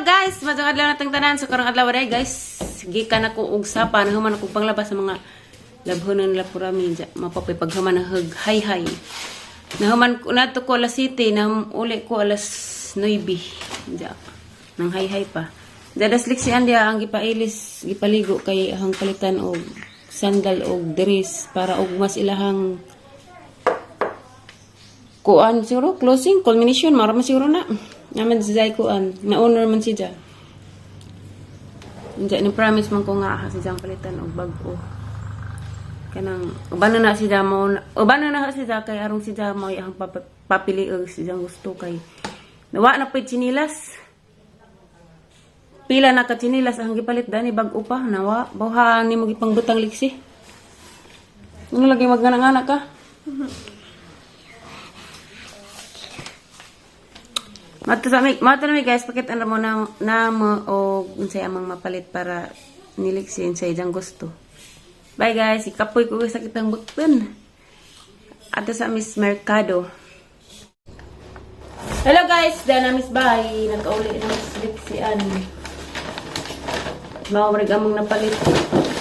Guys, maayong adlaw natong tanan. So karong adlaw ray guys, gikan ako og sapa, nahuman ako panglabas sa mga labhonon lapurami dya. Mapapoy paghuman hug hay hay. Nahuman ko nato ko alas 7, nahum uli ko alas 9. Dya. Nang hay hay pa. Dadas liksian diya ang gipailis, gipaligo kay ahang palitan og sandal og dress para og mas ilahang kuan siguro closing culmination mara man siguro na naman si Zay kuan na honor man siya. Hindi ni promise man ko nga ha, si Jang palitan og bag-o kanang uban na si mo, uban na si kay arong si mo ang papili og si Jang gusto kay nawa na pud chinilas, pila na ka chinilas ang gipalit dani, bag-o pa nawa bawha ni mo gipangbutang liksi. Ano lagi magngana ka? Mato sa mi, mato na mi guys, pakit mo na na mo og unsay amang mapalit para niliksi unsay diyang gusto. Bye guys, ikapoy ko sa kitang bukton. Ato sa Miss Mercado. Hello guys, dana Miss Bye, nagkauli na Miss Lixian. Mao rig among napalit.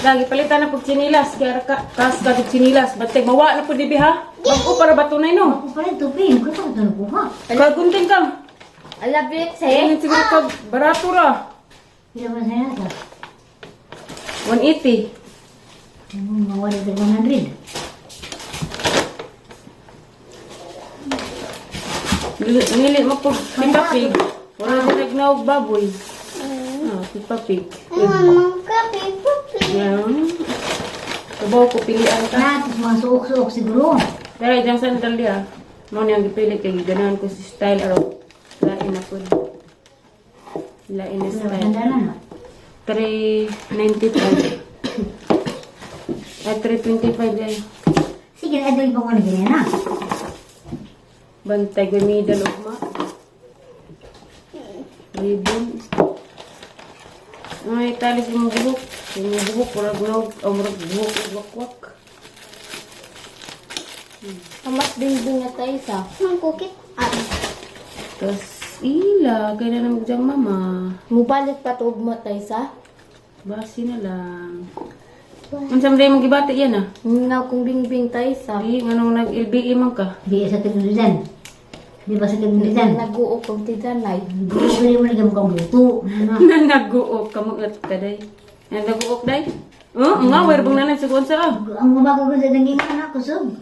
Lagi palitan na pug chinilas, kaya ka kas ka og chinilas, bantay mawa na pud dibi ha. Bag-o para batunay no. Ako pala tupi, ko pa ito nakuha. Kagunting ka. Ala, Blitz, eh. Ayun, siguro ka, barato ra. Pila man sa'yo na 180. Mawala sa 100. Nili mo po, Peppa Pig. Wala din nagnaog baboy. Ah, Peppa Pig. Yan. Kabaw ko, pilian ka. Na, tapos mga suok-suok siguro. Dara, diyang sandal diya. Mo niyang gipili kay ganahan ko si style araw. Lain na po. Lain na Wala style. sandalan na. 395. Ay, 325 ay. Sige, na ito ibang ano ganyan na. Bantay gumida lugma. Ribbon. Ay, talis yung buhok. Yung buhok, murag nog, o murag buhok, wakwak. Mas bingbing na tayo sa. Mang kukit. Ah, Tapos, ila, kaya na naman mama. Mubalit pa to mo tayo sa. Basi na lang. Unsa man mong gibati yan ah? Nga kung bingbing tayo sa. Di, nganong nag-LBE man ka? Di sa tinulisan. Di ba sa tinulisan? Nag-uok og tidanay. Gusto mo na kang luto. Nanaguok ka mo at ka day. Nanaguok day? Oh, nga, where bang nanay sa sa ah? Ang umaga ko sa dangin na kusog.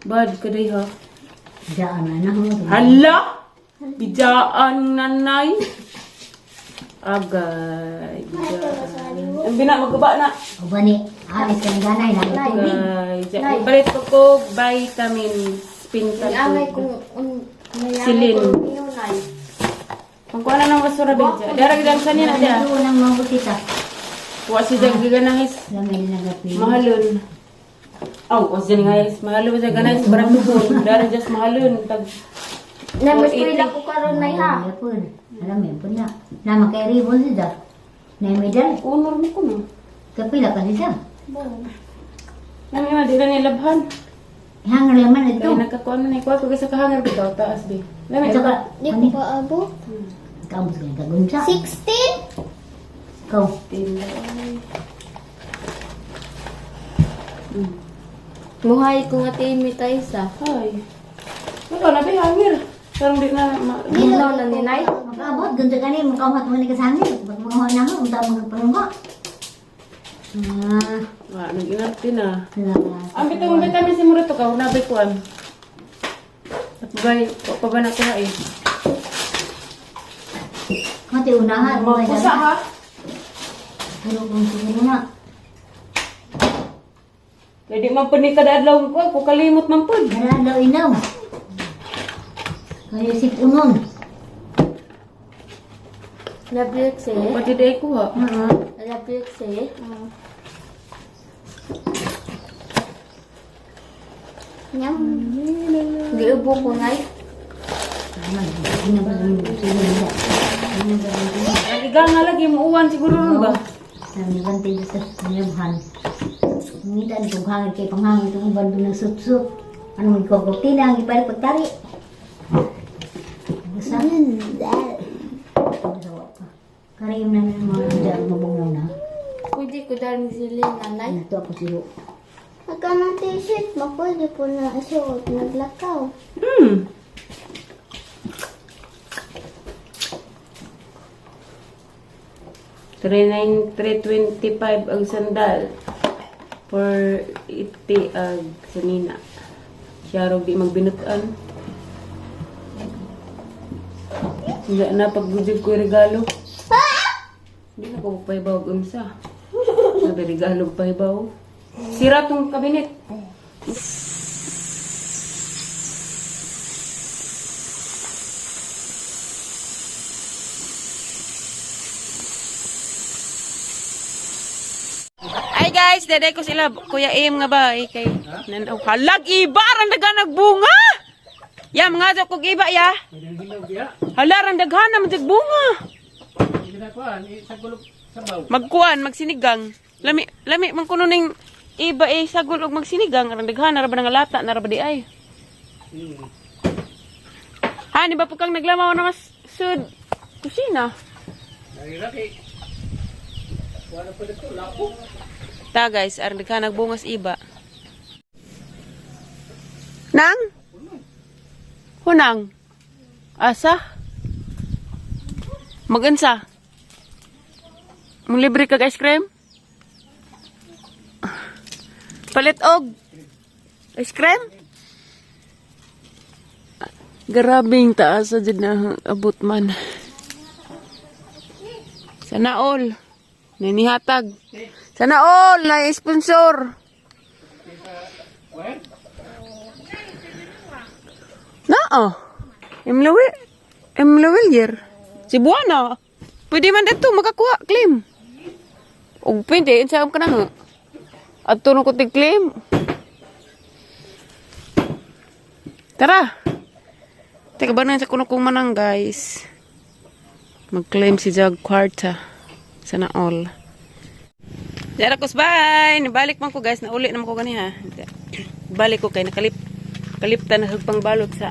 Bad ka day ha. Diyan na na. Hala! Bidaan nanay. Agay, bidaan. Ang bina, magguba na. O ba ni, alis ka ng ganay, lagi tubig. Agay, palit ko ko vitamins. Pinta May kung may Silin. kung inunay. Pangkuha na ng basura, Benja. Dara, gidang saan yan, Ano ito ng mga butita? Kuha si Jag giganahis. Lamay na nagapi. Mahalon. Aw, oh, siya nga is mahalon siya ganahis baratuhon. Dara just mahalon. Tag Na mas 480. pila ko karon nay ha. Alam po. Alam mo po na. Na makairibon siya. Na medal. Honor mo ko no. Kapila ka siya. Nang nga di na nilabhan. Hangar laman ito. Kaya nagkakuan man eh. Kuha ko sa kahangar bitaw taas di. Lami. Ito ka. Di ko pa abo. Kaabot ka ng kagunsa. 16? Ikaw. Muhay ko nga timi tayo sa. Ay. Ikaw na ba hangir? Parang di na ma- Ginaw na ni nay. Makaabot. Ganto ka ni. Makaungat mo ni kasangin. Pag mga na mo. Unta magpalunggo. Ah. Wa nag-inarte na. Wala. Ang bitong vitamin si Murito ka una bay kuan. Tapos pa ba na kuha eh. Mati unahan. Mapusa ha. Pero kung siguro na. Kaya di man pud ni kada adlaw ko, ko kalimot man pud. Wala daw inaw. Kaya sip unon. La Blitz eh. Pwede di ay kuha. Oo. La Blitz eh. Nyam. Giubo ko nay. Ang iga nga lagi muuwan siguro ron ba? Sabi kan tayo sa nilabhan. Ngita ni kong hangin kay panghangin itong uban doon ng sup-sup. Anong ikaw ko tinang ipalit pagtari. Basta. Sawa pa. Karim na ng mga dyan mabungaw na. Pwede ko dahil sila nanay. Ito ako siyo. Pagka ng t-shirt mo, pwede po na isuot naglakaw. 3,925 ang sandal. 480 ang sanina. Siya raw di magbinutan. Hindi na pagbujig ko yung regalo. Hindi na ko pahibaw unsa. Sabi regalo pahibaw. Sira tong kabinet. Ay guys, daday ko sila Kuya Im nga ba eh, kay nanaw halag iba ran daghan nagbunga. Ya mga jok kog iba ya. Hala ran daghan na man jag bunga. Magkuan, magsinigang. Lami lami man kuno ning iba eh sagol og magsinigang ran daghan na ra ba nga lata na ra ba di ay. Ha, ni ba po kang naglamaw na mas sud kusina? Ta guys, aron daghan nagbungas iba. Nang? Hunang? Asa? Magansa? Mulibre kag ice cream? Palit og ice cream? Grabing taas sa jud na abot man. Sana all. Ninihatag. Sana all na sponsor. Naa. Imlawi. Imlawilyer. Cebuana. Pwede man dito makakuha claim. Og pwede unsa ka na ha? Adto na ko tig claim. Tara. Teka ba na sa kuno kong manang guys. Mag-claim si Jag Kwarta. Sana all. Jara kus bye. Nibalik man ko guys, nauli naman ko gani ha. Balik ko kay nakalip kaliptan na hugpang balot sa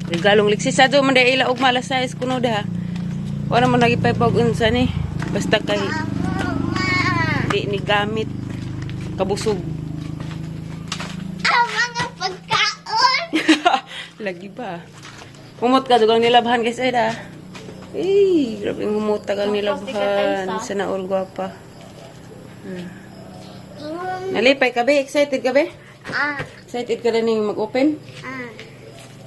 regalong liksi sa do man dai ila og malas size kuno daha. Wala man nagipay unsa ni. Basta kay di ni gamit kabusog. Ang mga pagkaon! Lagi ba? Humot ka dugang nilabhan guys ay da. Eh, grabe yung humot tagang nilabhan. Sana all gwapa. Nalipay ka be? Excited ka be? Ah, Excited ka na ning mag-open? ah,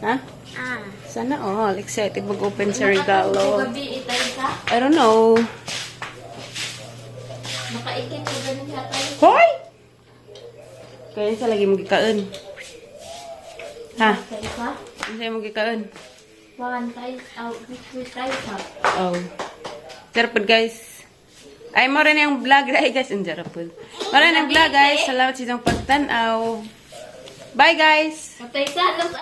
Ha? ah. Sana all excited mag-open sa regalo. Gabi itay sa. I don't know. Makaikit ko ganin siya tayo. Hoy! Kaya sa lagi mo gikaon. Ha? Tayo sa. Ano mo gikaon? One tayo. Out. Two tayo sa. Oh. Sarap po, guys. Ay, mo rin yung vlog right, guys. Ang sarap po. Mo rin yung vlog, guys. Salamat sa inyong pagtanaw. Bye, guys! Patay sa.